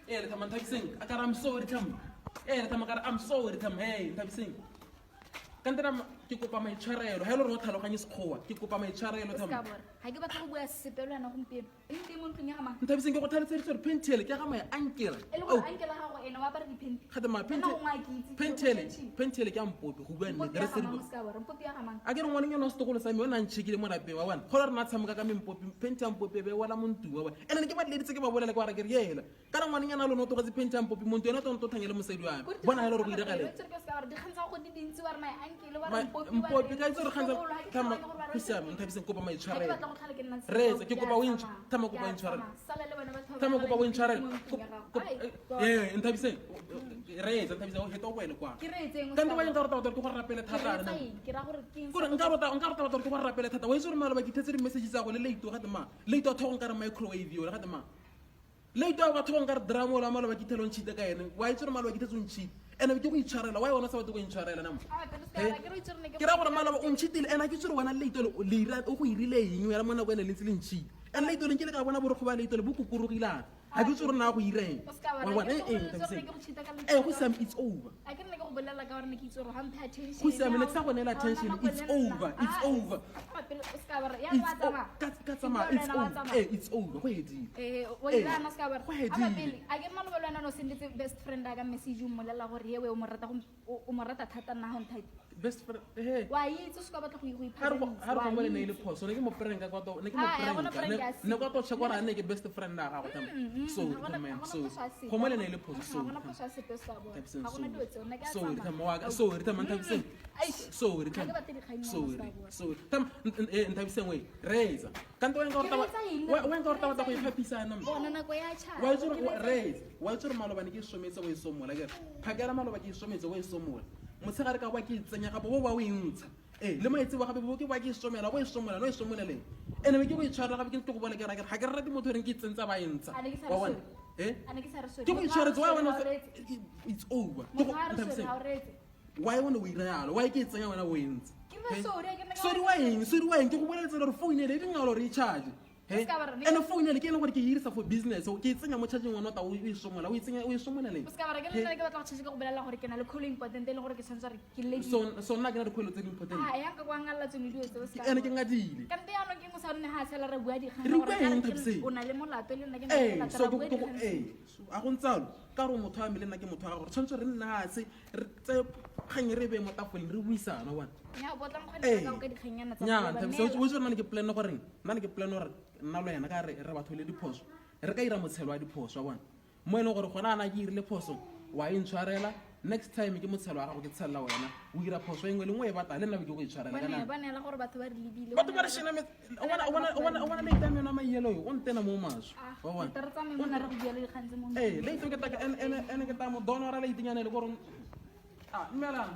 Ee, le thama Nthabiseng, a ka re I'm sorry thama. Ee, le thama ka re I'm sorry thama. Hey, Nthabiseng. Ka ntena ke kopa maitshwarelo. Ha e le gore o tlhaloganye Sekgowa, ke kopa maitshwarelo O thama. seka bora. Ga ke batla go bua sepe le wena gompieno. Eng teng mo ntlong ya ga mang? Nthabiseng ke go tlhaloseditse gore penthele ke ya ga my uncle. E le gore uncle wa gago ene o apara diphenti. Gate ma Nna gongwe a ke itse. penthele, penthele ke ya mpopi go bua nnete. Mpopi Re ya ga se mang o seka bora. Mpopi ya ga mang? A ke re ngwaneng wa setogolo sa me o ne a ntšhekile mo lapeng wa bona. Go le rena tshameka ka mempopi, phenti ya mpopi e be e wela mo ntlong wa bona. Ene ne ke ba dileditse ke ba bolela ke ba ra ke re yela. Kana ngwanenyana a lone o tlogetse phenti ya mpopi mo ntlo ena o tlo thanya le mosadi wa me. Bona ha e le gore go iragale. Mpopi ka itse gore kgang tsa thama go siame Nthabiseng kopa maitshwarelo. Reetsa ke kopa o intsh thama kopa o intshwarele. Thama kopa o intshwarele. Eh Nthabiseng reetsa Nthabiseng o heta o boele kwa. Kante wa eng ka rata batho ke go rapele thata a rena. Kore nka rata nka rata batho ke go rapele thata. Wa itse gore maloba ke thetse di-message tsa go le late gate ma. Late wa thogo nka re microwave yo gate ma. Late wa batho nka re drama ola maloba ke thelo ntšhite ka ene. Wa itse gore maloba ke thetse o ntšhite. Ene ke go itshwarela why wena sa batle go intshwarela nama. Ke ra gore maloba o ntšhitile ene a ke itse gore wena late le le ira o go irile eng wena mo nako ene le ntse le ntšhite. Ene late le nkile ka bona borokgo ba late le bo kukurugilana. Ga ke itse gore na go ira eng. Wa bona eh eh Nthabiseng. Eh go siame it's over. Go siame ne ke sa go neela attention it's over it's over. It's ka tsamaya it's over. Eh it's over go hedile. Go hedile. A ke maloba le wena no sendetse best friend a ka message o mmolelela gore ye we o mo rata o mo rata thata nna ga o nthate. Best friend eh Wa itse o se ka batla go ha re ha re go le ne ile phoso ne ke mo pranka kwa to ne ke mo Ah, ya gona pranka prank ya se. ne kwa to check gore a ne ke best friend ya gago tama sorry Ga man gona sorry phoso ya sepe. go mo le ne ile phoso Ga sorry gona phoso ya sepe o se ka bona. Nthabiseng Ga gona dilo tseo, nna ke a sorry tsamaya. thama wa ka sorry thama Nthabiseng Eish. sorry Ga ke thama batle dikgang mo, sorry o se ka bua. sorry thama Nthabiseng we reetsa kante wena ka Ke reetsa eng? gore wena ka gore go iphaphisa nama Bona nako ya tšhaba. wa itse gore reetsa wa itse gore malobane ke sometse o e somola ke re phakela maloba ke sometse o e somola motshegare ka boa ke e tsenya gape bo ba o e ntsha ee le maetse wa gape bo ke boa ke e somela bo e somola no e somoleleng ene be ke go itshwarela gape ke go bole ke ra ke re ga ke rate motho o reng ke e tsentsa ba e ntsha A ne ke sa re wa bona sorry. eh A ne ke sa re sorry. Ke go Motho ha re itshwaretse wa sorry, bona ha o reetse. it's over ke go Motho ha re sorry, Nthabiseng, ha o reetse. why o ne o ira yalo why ke e tsenya wena o e ntsha Ke re sorry, a ke ne ka sorry wa eng sorry wa eng ke go boleletse gore phone ele e dingalo re e charge O ska ba re- ene phone ele ke e leng gore ke e dirisa for business ke e tsenya mo charging wena o ta o e somola o e tsenya o e somoleleng O se ka ba re ke le nna ke batla go tšhetše ke go bolelela gore ke na le call e important e leng gore ke tshwanetse gore ke le so so nna ke na dikgwelo tse di important Ah, yang ka kwa ngalla tsone dilo tseo se ka ene ke ngadile Kante yaanong ke mosa nne ha sala re bua dikgang Re gore bua ka re eng, ke- Thabiseng? o na le molato le nna ke na le ee molato, so ra ke bua ke go dikgang. ee a go ntsalo ka gore motho wa me le nna ke motho wa gago re tshwanetse re nne gatse re tseye kgang re beye mo tafoleng re buisana one Nya, bo tla nkgone Ee. ka ka dikgannyana tsa nya go Thabisa, o neela. itse gore nna ne ke plan goreng nna ne ke plan gore nna le wena ka re re batho le diphoso re ka ira motshelo wa diphoso wa bona mo e leng gore gona ana ke irile phoso wa e ntshwarela next time ke motshelo wa gago ke tshelela wena o ira phoso e nngwe le nngwe e batla le nna be ke go itshwarela Ba ka ne- nako ba neela gore batho ba re lebile. batho ba re shena o bona leita meno a maielo yo o ntena mo maswe Ah, wa bona re tsamaye mona re go bua le dikgang tse mo ee leito ke ta ene ke ta mo donora leitenyane le gore ah mmelang.